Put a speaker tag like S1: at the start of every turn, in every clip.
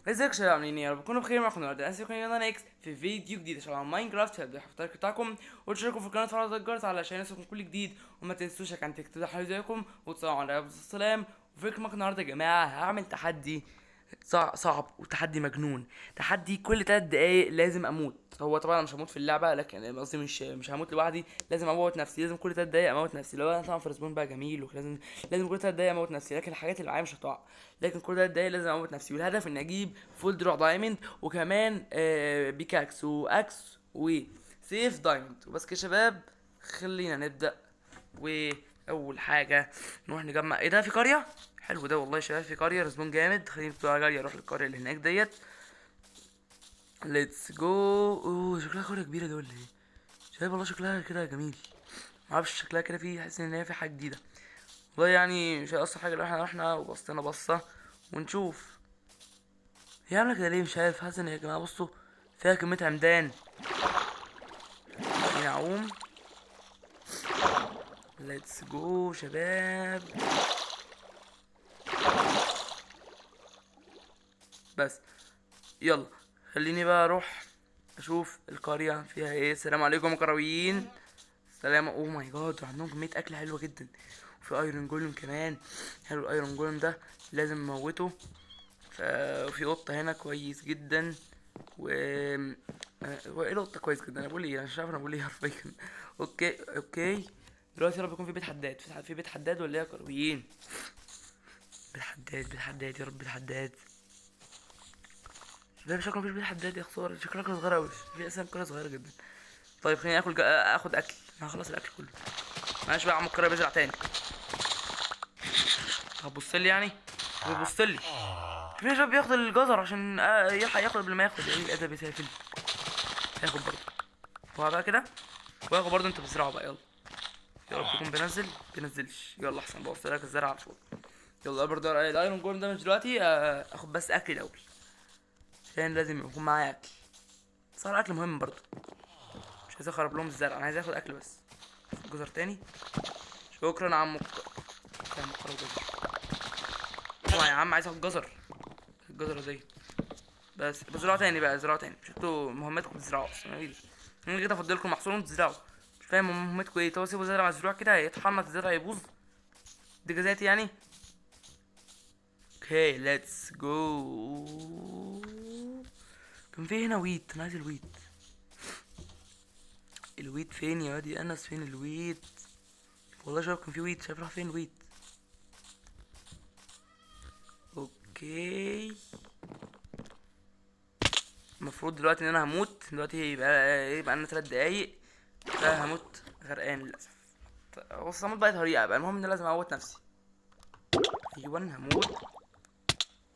S1: ازيكم يا شباب، عاملين ايه؟ يا رب تكونوا بخير. معاكم النهارده اسف يلا اكس في فيديو جديد عشان على ماينكرافت. هتبداوا الاشتراك بتاعكم وتشتركوا في القناة وتفعلوا الجرس علشان يوصلكم كل جديد، وما تنسوش عشان تكتبوا حاجة زيكم وتصلوا على النبي السلام. وفي النهارده يا جماعة هعمل تحدي صعب وتحدي مجنون، تحدي كل 3 دقايق لازم اموت. هو طبعا انا مش هموت في اللعبة، لكن قصدي مش هموت لوحدي، لازم اموت نفسي، لازم كل 3 دقايق اموت نفسي. لو انا طبعا في respawn بقى جميل ولازم كل 3 دقايق اموت نفسي، لكن الحاجات اللي معايا مش هتقع، لكن كل 3 دقايق لازم اموت نفسي. والهدف ان اجيب full دروع diamond، وكمان pickaxe و axe وسيف diamond. وبس كده يا شباب، خلينا نبدا. واول حاجة نروح نجمع ايه ده؟ في قرية حلو ده والله يا شباب، في قرية respawn جامد. خلينا بسرعة جري اروح للقريه اللي هناك ديت. let's go. اوه شكلها قرية كبيرة دي ولا ايه شباب؟ والله شكلها كده جميل، معرفش شكلها كده، في حاسس ان هي في حاجة جديدة والله. يعني مش هيأثر حاجة لو احنا رحنا وبصينا بصة ونشوف هي عامله كده ليه، مش عارف. حاسس ان يا جماعة بصوا فيها كمية عمدان. خلينا نعوم. let's go شباب. بس يلا خليني بقى اروح اشوف القرية فيها ايه. السلام عليكم يا قرويين. سلام. oh my God، عندهم كمية اكل حلوة جدا، وفي iron golem كمان حلو. ال iron golem ده لازم اموته. وفي قطة هنا كويس جدا. و هو ايه القطة كويس جدا؟ انا بقول ايه؟ انا مش عارف انا بقول ايه حرفيا. okay دلوقتي يا رب يكون في بيت حداد. في بيت حداد ولا ايه يا قرويين؟ بيت حداد، بيت حداد يا رب، بيت حداد. ده شكله مفيش بيت حداد يا خسارة، شكلها كده صغيرة أوي، في أصلا كرة صغيرة جدا. طيب خليني آخد أكل، أنا هخلص الأكل كله. معلش بقى يا عم القرية بيزرع تاني. هتبص لي يعني؟ بيبص لي. في شباب بياخد الجزر عشان يلحق ياخد قبل ما ياخد. ايه الأدب يا سافل؟ هاخد برضه. هو بقى كده واخد برضه. انت بتزرعه بقى. يلا يا رب يكون بينزل. بينزلش. يلا احسن بوظت لك الزرع على طول. يلا برضه ال iron golem ده مش دلوقتي، اخد بس اكل الاول عشان لازم يكون معايا اكل. صار اكل مهم برضه، مش عايز اخرب لهم الزرع، انا عايز اخد اكل بس. جزر تاني. شكرا يا عم يا عم جزر. طبعا يا عم عايز اخد جزر، الجزره دي بس. بزرعه تاني بقى، زرعه تاني. مش انتوا مهمتكم تزرعوا اصلا؟ انا ايه كده افضل لكم محصول وانتوا تزرعوا، مش فاهم مهمتكم ايه. طب سيبوا زرع مزروع كده يتحنط الزرع يبوظ، دي جزاتي يعني. okay let's go. كان في هنا wheat، انا عايز ال wheat. ال wheat فين يا واد يا انس؟ فين ال wheat؟ والله شايف كان في wheat، شايف راح فين ال wheat؟ okay المفروض دلوقتي ان انا هموت دلوقتي، يبقى انا 3 دقايق فهموت غرقان للاسف. بص هموت بأي طريقه بقى، المهم ان انا لازم اموت نفسي. ايوه هموت،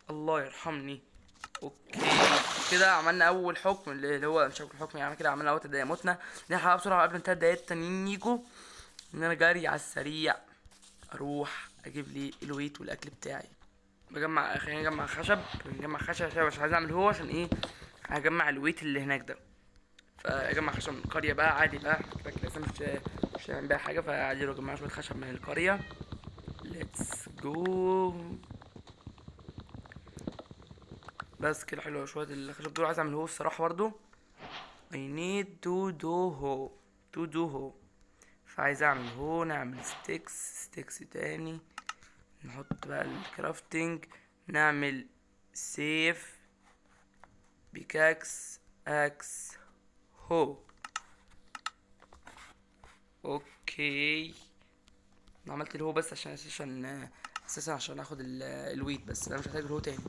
S1: الله يرحمني. okay كده عملنا اول حكم اللي هو مش اول حكم يعني، كده عملنا اول 3 دقايق متنا. نلحق بسرعة قبل ما 3 دقايق التانيين يجوا، ان انا جاري على السريع اروح اجيب لي ال wheat والاكل بتاعي. خلينا نجمع خشب، نجمع خشب عشان مش عايز اعمل هو، عشان ايه؟ هجمع ال wheat اللي هناك ده. فاجمع خشب من القرية بقى عادي بقى، كده كده لسه مش هنعمل بيها حاجة، فعادي لو جمعنا شوية خشب من القرية. let's go. بس كده حلو شوية الخشب دول. عايز اعمل hoe الصراحة برضو، I need to do hoe، to do hoe. فعايز اعمل hoe، نعمل sticks، sticks تاني، نحط بقى ال crafting، نعمل سيف، pickaxe، axe، hoe. okay انا عملت ال hoe بس عشان اساسا عشان اخد ال wheat بس، انا مش محتاج ال hoe تاني،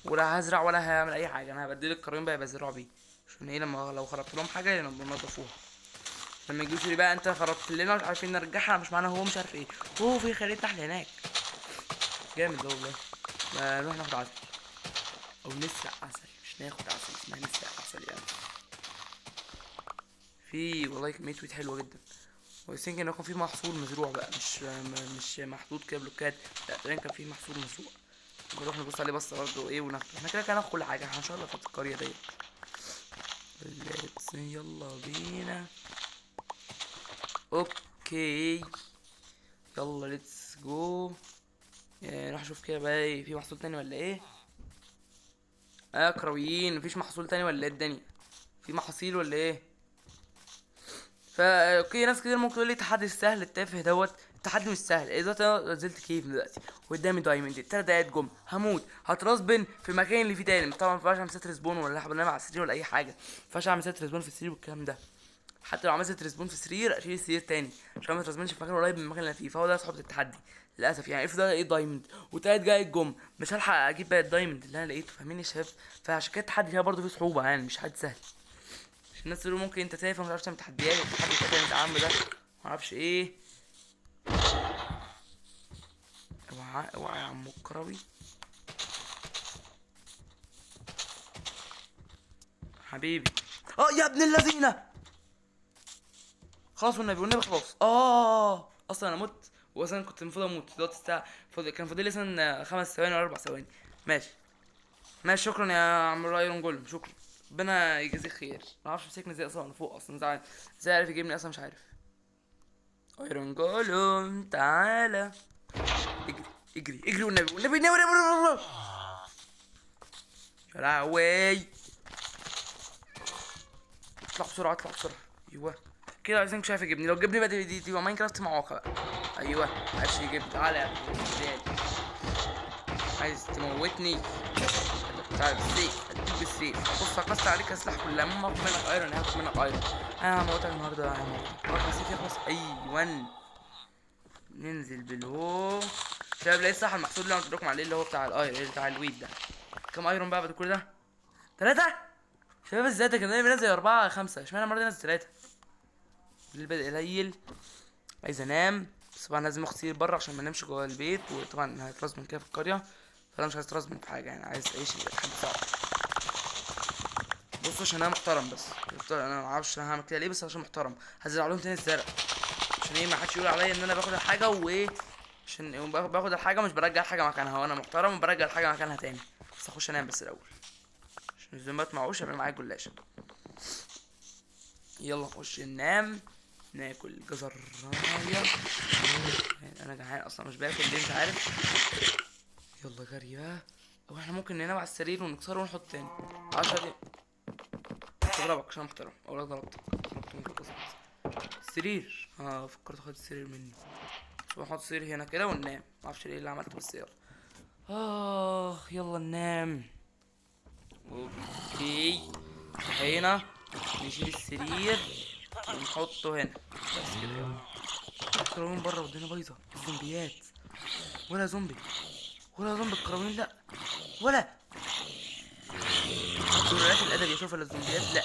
S1: ولا هزرع ولا هعمل اي حاجة. انا هبدل القرين بقى بزرع بيه، عشان ايه؟ لما لو خربت لهم حاجة ينضفوها، لما يجوش لي بقى انت خربت لنا مش عارفين نرجعها، مش معنى هو مش عارف ايه. هو في خلية نحل هناك جامد ده والله. نروح ناخد عسل او نسرق عسل، مش ناخد عسل، اسمها نسرق عسل يعني. في والله كمية wheat حلوة جدا. ويسنك ان كان في محصول مزروع بقى، مش محطوط كده بلوكات، لا تقريبا كان في محصول مزروع. نروح نبص عليه بصة برضه ايه وناخده. احنا كده كده هناخد كل حاجة ان شاء الله في القرية ديت. يلا بينا. okay يلا let's go. نروح نشوف كده بقى في محصول تاني ولا ايه. كرويين، مفيش محصول تاني ولا ايه الدنيا؟ في محاصيل ولا ايه؟ فا okay، ناس كتير ممكن تقول لي التحدي السهل التافه دوت. التحدي مش سهل. اذا انا نزلت cave دلوقتي وقدامي diamond، 3 دقايق جم هموت، هت respawn في المكان اللي فيه تاني. طبعا ما ينفعش اعمل set respawn ولا بنام على السرير ولا اي حاجة، ما ينفعش اعمل set respawn في السرير والكلام ده. حتى لو عملت set respawn في السرير اشيل السرير تاني عشان ما ت respawn ش في مكان قريب من المكان اللي انا فيه. فهو ده صعوبة التحدي للاسف يعني. افرض انا لقيت diamond وتلات دقايق جم، مش هلحق اجيب باقي ال diamond اللي انا لقيته، فاهمين يا شباب؟ فعشان كده التحدي فيها برضه فيه صعوبة يعني، مش حد سهل. عشان الناس تقول ممكن انت تافه ومش عارف تعمل تحديات، والتحدي التافه اللي انت عامله ده معرفش ايه. اوعى اوعى يا عم الكروي حبيبي. يا ابن اللذينه، خلاص والنبي والنبي خلاص. اصلا انا مت، واصلا كنت المفروض اموت دلوقتي. الساعة كان فاضل لي مثلا 5 ثواني ولا 4 ثواني. ماشي ماشي، شكرا يا عم iron golem، شكرا، ربنا يجازيك خير. ما اعرفش مسكني ازاي اصلا فوق اصلا، ازاي عارف يجيبني اصلا مش عارف. iron golem تعالى، اجري اجري اجري والنبي والنبي والنبي والنبي والنبي. يا لهوي، اطلع بسرعة اطلع بسرعة. ايوه كده، عايزين مش عارف يجيبني. لو جبني بقى دي تبقى ماينكرافت معوقه بقى. ايوه عايز يجيبني، تعالى يا ابن الحلال، عايز تموتني؟ تعالى بالسيف، اديك بالسيف. بص هكسر عليك اسلحة كلها، المهم هاخد منك iron، هاخد منك iron. انا هموتك النهارده، انا هموتك. خلاص السيف يخلص. ايوه ننزل بالهو. شباب لقيت صح المحصول اللي انا قلت لكم عليه اللي هو بتاع ال iron، اللي بتاع ال wheat ده. كام iron بقى بعد كل ده؟ 3؟ شباب ازاي ده كان دايما بينزل 4 5، اشمعنى المرة دي نزل 3؟ الليل بدأ يليل، عايز انام، بس طبعا لازم اخد سرير بره عشان ما انامش جوه البيت، وطبعا هت respawn كده في القرية، فانا مش عايز ات respawn في حاجة يعني، عايز اعيش التحدي صعب. بصوا عشان انا محترم بس، انا ما اعرفش انا هعمل كده ليه، بس عشان محترم هزرع لهم تاني الزرع، عشان ايه ما حدش يقول عليا ان انا باخد الحاجة وايه، عشان باخد الحاجة مش برجع الحاجة مكانها، وانا محترم وبرجع الحاجة مكانها تاني. بس اخش انام بس الاول عشان الزومبات معوش هيبقى معايا جلاشه. يلا نخش ننام، ناكل جزرايه. انا جعان اصلا مش باكل ليه مش عارف. يلا جري بقى. هو احنا ممكن ننام على السرير ونكسره ونحط تاني 10 دقايق. اضربك عشان محترم، اقول لك ضربتك، ضربت من كده السرير. فكرت اخد السرير مني، بس نحط السرير هنا كده وننام. معرفش ايه اللي عملته بس يلا. يلا ننام. okay صحينا، نشيل السرير ونحطه هنا بس كده. يلا الكراوين بره والدنيا بايظة، الزومبيات، ولا زومبي ولا زومبي، الكراوين لا، ولا دورات الادب يشوف ولا الزومبيات لا،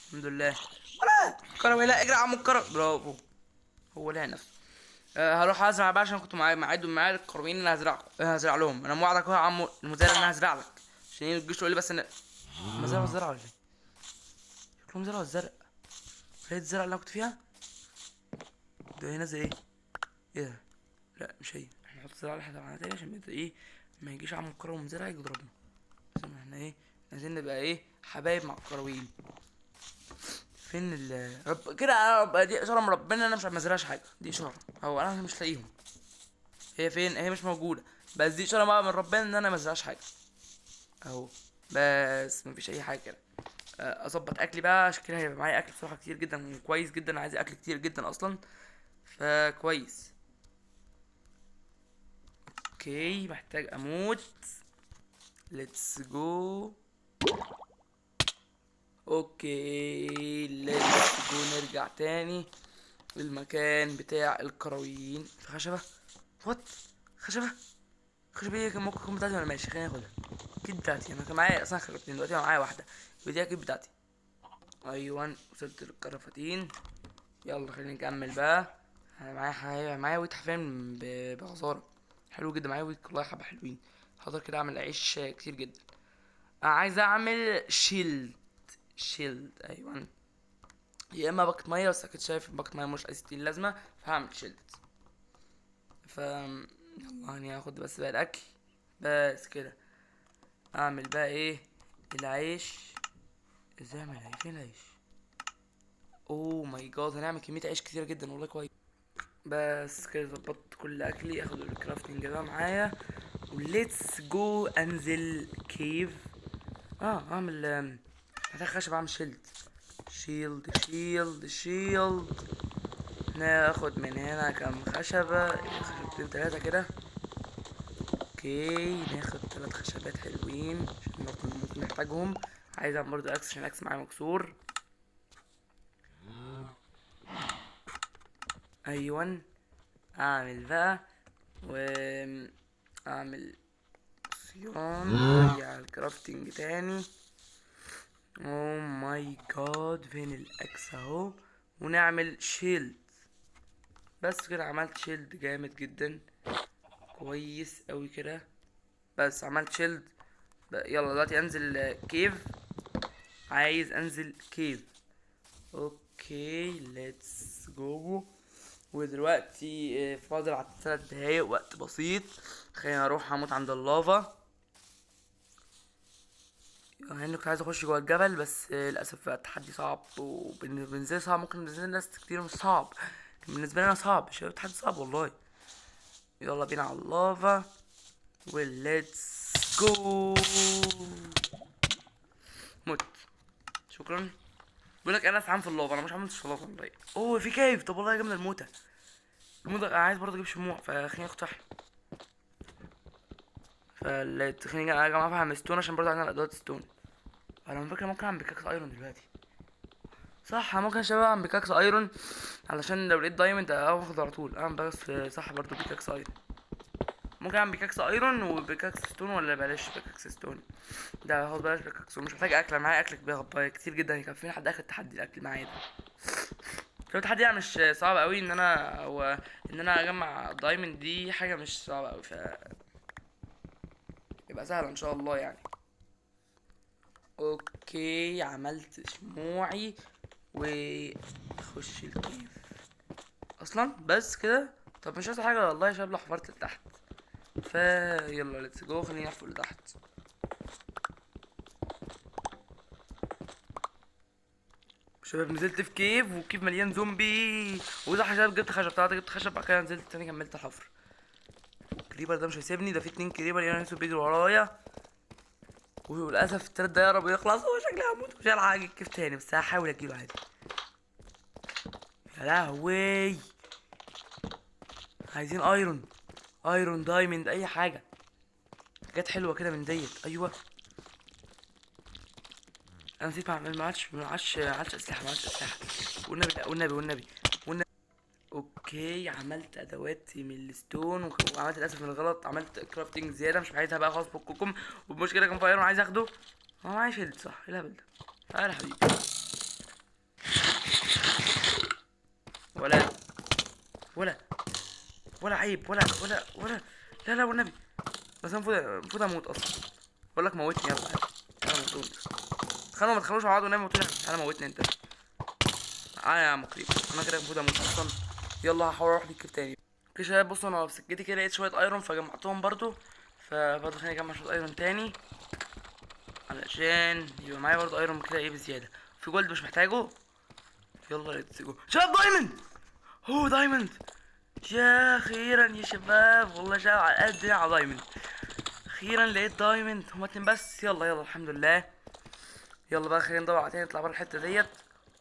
S1: الحمد لله، ولا الكراوين لا. اجري يا عم الكراوين، برافو، هو لقى نفسه. هروح ازرع بقى عشان كنت معايا الكراويين اللي هزرع لهم. انا موعدك اهو يا عم المزارع ان انا هزرع لك، عشان ما تجيش تقول لي بس ان هم زرعوا الزرع ولا ايه؟ شكلهم زرعوا الزرع. هي الزرع اللي انا كنت فيها ده هنا زي ايه؟ ايه ده؟ لا مش هي، احنا نحط الزرع اللي احنا زرعناها تاني عشان ايه ما يجيش عم الكروي المزارع يضربنا. بس احنا ايه عايزين نبقى ايه حبايب مع الكرويين. فين ال رب كده يا رب، دي اشارة من ربنا انا مش ما ازرعش حاجة، دي اشارة، هو انا مش لاقيهم. هي فين؟ هي مش موجودة، بس دي اشارة بقى من ربنا ان انا ما ازرعش حاجة اهو، بس مفيش اي حاجة كده. اظبط اكلي بقى عشان كده هيبقى معايا اكل بصراحة كتير جدا، كويس جدا، عايز اكل كتير جدا اصلا، فكويس. okay محتاج اموت، let's go. okay let's go، نرجع تاني للمكان بتاع الكرويين. في خشبه؟ what خشبه؟ خشبه ايه؟ كان ممكن تكون بتاعتي ولا ماشي؟ خليني اخدها، اكيد بتاعتي، انا كان معايا اصلا خشبتين، دلوقتي انا معايا واحدة، يبقى دي اكيد بتاعتي. ايوه وصلت للكرافتين، يلا خلينا نكمل بقى. انا معايا حاجة، معايا wheat حرفيا بغزاره، حلو جدا، معايا wheat والله حبه حلوين. هقدر كده اعمل عيش كتير جدا. انا عايز اعمل shield، shield ايوه، يا اما bucket مية، بس كنت شايف bucket مية مش اي ستين لازمه، فهعمل shield. ف يلا هاني هاخد بس بقى الاكل بس كده. اعمل بقى ايه العيش؟ ازاي اعمل عيش؟ فين العيش؟ oh my God، هنعمل كمية عيش كتيرة جدا والله. كويس بس كده ظبطت كل اكلي. اخد ال crafting ده معايا و let's go انزل cave. اعمل محتاج خشب، اعمل shield shield shield shield. ناخد من هنا كام خشبة، خشبتين تلاتة كده. okay ناخد 3 خشبات حلوين عشان برضه ممكن نحتاجهم. عايز اعمل برضه axe عشان axe معايا مكسور. ايوه اعمل بقى و اعمل صيان ارجع ال crafting تاني. oh my God فين ال axe اهو. ونعمل shield بس كده. عملت shield جامد جدا كويس قوي كده. بس عملت shield. يلا دلوقتي انزل cave، عايز انزل cave. okay let's go. ودلوقتي فاضل على 3 دقايق، وقت بسيط. خليني اروح اموت عند اللافا. يعني كنت عايز اخش جوه الجبل بس للاسف بقى التحدي صعب، وبالنسبة لي صعب، ممكن بالنسبة لناس كتير مش صعب، لكن بالنسبة لي انا صعب. شباب التحدي صعب والله. يلا بينا على اللافا و let's go. مت شكرا. بيقول لك انا سعان في اللافا، انا مش عامل في اللافا والله. اوه في cave. طب والله جامدة الموتة. الموتة انا عايز برضه اجيب شموع، فخليني اخد شحن. فلا خليني يا جماعة افهم stone عشان برضه عندنا الادوات stone. انا على فكرة ممكن اعمل pickaxe iron دلوقتي، صح؟ ممكن يا شباب اعمل pickaxe iron علشان لو لقيت diamond اخده على طول. اعمل بس صح برضه pickaxe iron. ممكن اعمل pickaxe iron و pickaxe stone، ولا بلاش pickaxe stone؟ ده خلاص بلاش pickaxe stone، مش محتاج اكل، انا معايا اكل كبير كتير جدا يكفيني لحد اخر التحدي. الاكل معايا ده لو التحدي يعني مش صعب قوي ان انا هو ان انا اجمع diamond، دي حاجة مش صعبة قوي، ف يبقى سهلة ان شاء الله يعني. okay عملت شموعي واخش ال cave اصلا بس كده. طب مش عايز حاجة والله يا شباب لو حفرت لتحت، فيلا let's go. خلينا نحفر لتحت. شباب نزلت في cave، و cave مليان زومبي. وده يا شباب جبت خشب، طلعت جبت خشب، بعد كده نزلت تاني كملت حفر. ال creeper ده مش هيسيبني، ده في 2 creeper يعني ناس بيجروا ورايا، وللاسف التلات دقايق قربوا يخلصوا، وشكلي هموت مش هلحق اجيب cave تاني، بس هحاول اجيبه عادي. يا لهوي عايزين iron، iron diamond، اي حاجة، حاجات حلوة كده من ديت. ايوه انا نسيت ما عادش، ما عادش، ما عادش اسلحة، ما عادش اسلحة. والنبي لا، والنبي، والنبي، والنبي. okay عملت ادواتي من ال stone، وعملت للاسف من الغلط عملت crafting زيادة مش عايزها بقى خلاص، فككم. والمشكلة كان في iron عايز اخده، هو معايا shield صح؟ ايه الهبل ده؟ تعالى يا حبيبي. ولا ولا ولا عيب ولا ولا ولا لا لا والنبي. بس انا المفروض اموت اصلا. بقول لك موتني، يلا انا موتوني. تخانقوا ما تخانقوش مع بعض والنبي موتوني. انا موتني انت. انا يا عم creeper انا كده المفروض اموت اصلا. يلا هحاول اروح لل cave تاني. okay شباب بصوا انا في سكتي كده لقيت شوية iron فجمعتهم برضو، فبرضو خليني اجمع شوية iron تاني علشان يبقى معايا برضو iron كده ايه بزيادة. في gold مش محتاجه. يلا let's go شباب. diamond، هو diamond يا اخيرا يا شباب والله شباب على قد على diamond. اخيرا لقيت diamond، هما 2 بس. يلا يلا الحمد لله. يلا بقى خلينا ندور على تاني، نطلع بره الحتة ديت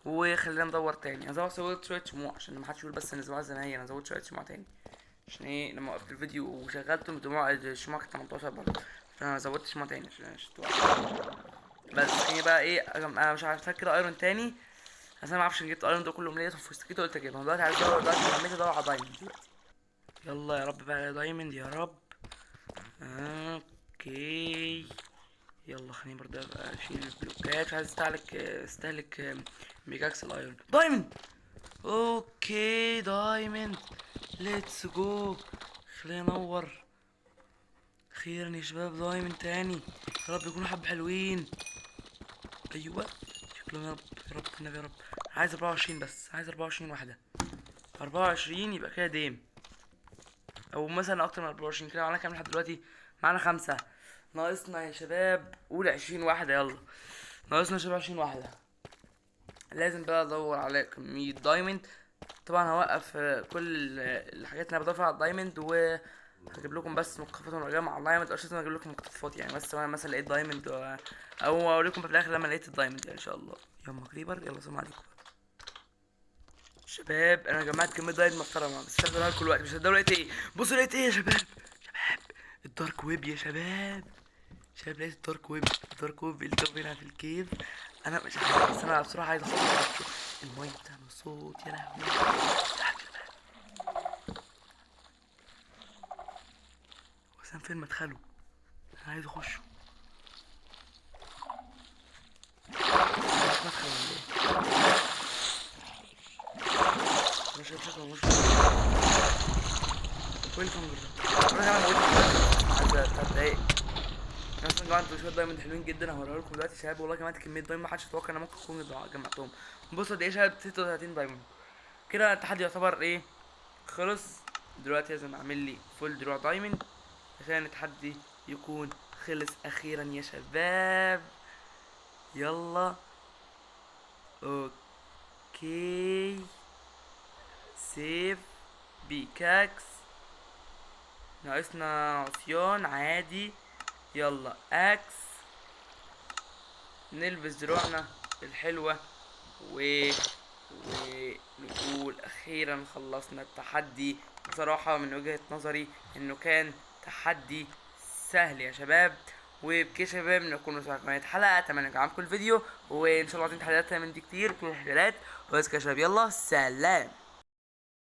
S1: وخلينا ندور تاني. انا زودت شوية شموع عشان ما حدش يقول بس ان الزراعة زي ما هي. انا زودت شوية شموع تاني عشان ايه، لما وقفت الفيديو وشغلته الشموع كانت 18 برضه، فانا زودت شموع تاني عشان بس. خليني بقى ايه، انا مش عارف كده iron تاني عشان ما اعرفش جبت iron ده كله منين، في سكتي قلت اجيبهم. دلوقتي عايز ادور، دلوقتي عمال ادور على diamond دلوقتي. يلا يا رب بقى diamond يا رب. okay يلا خليني برضه ابقى اشيل البلوكات، مش عايز استهلك pickaxe ال iron. diamond، okay diamond، let's go. خلينا ننور. اخيرا يا شباب diamond تاني، يا رب يكونوا حبة حلوين. ايوه شكلهم يا رب، يا رب النبي يا رب. عايز 24 بس، عايز 24 واحدة. 24 يبقى كده ديم، او مثلا اكتر من 24. كده معانا كام لحد دلوقتي؟ معانا 5. ناقصنا يا شباب قول 20 واحدة. يلا ناقصنا يا شباب 20 واحدة. لازم بقى ادور على كمية diamond. طبعا هوقف كل الحاجات اللي انا بدور على ال diamond هجيب لكم بس مقتطفات وانا بجمع. والله ما تقدرش انا اجيب لكم مقتطفات يعني، بس انا مثلا لقيت diamond او اوريكم في الاخر لما لقيت ال diamond يعني ان شاء الله. يلا creeper، يلا سلام عليكم شباب. انا جمعت كمية diamond محترمه، بس مش هقدر كل وقت، مش هقدر. لقيت ايه؟ بصوا لقيت ايه يا شباب؟ شباب ال dark web يا شباب. شباب لقيت ال dark web، ال dark web اللي هنا في ال cave. انا مش عارف، بس انا بصراحة عايز اخش المايه بتعمل صوت يا لهوي. وسام فين مدخله؟ انا عايز اخشه. مش مدخل ولا ايه؟ انا شايف شكله مش وين الفنجر ده؟ انا موت عايز 3 دقايق. انا اصلا جمعت شوية diamond حلوين جدا هوريها لكم دلوقتي يا شباب. والله جمعت كمية diamond ما حدش يتوقع ان انا ممكن اكون جمعتهم. بصوا قد ايه يا شباب، 36 diamond كده. التحدي يعتبر ايه خلص. دلوقتي لازم اعمل لي full دروع diamond عشان التحدي يكون خلص اخيرا يا شباب. يلا okay، سيف pickaxe، ناقصنا عصيان عادي. يلا axe، نلبس دروعنا الحلوة ونقول اخيرا خلصنا التحدي. بصراحة من وجهة نظري انه كان تحدي سهل يا شباب. وبكده يا شباب نكون وصلنا لنهاية الحلقة. اتمنى يكون عجبكم الفيديو، وان شاء الله عايزين تحديات من دي كتير، كل التحديات. وبس كده يا شباب، يلا سلام.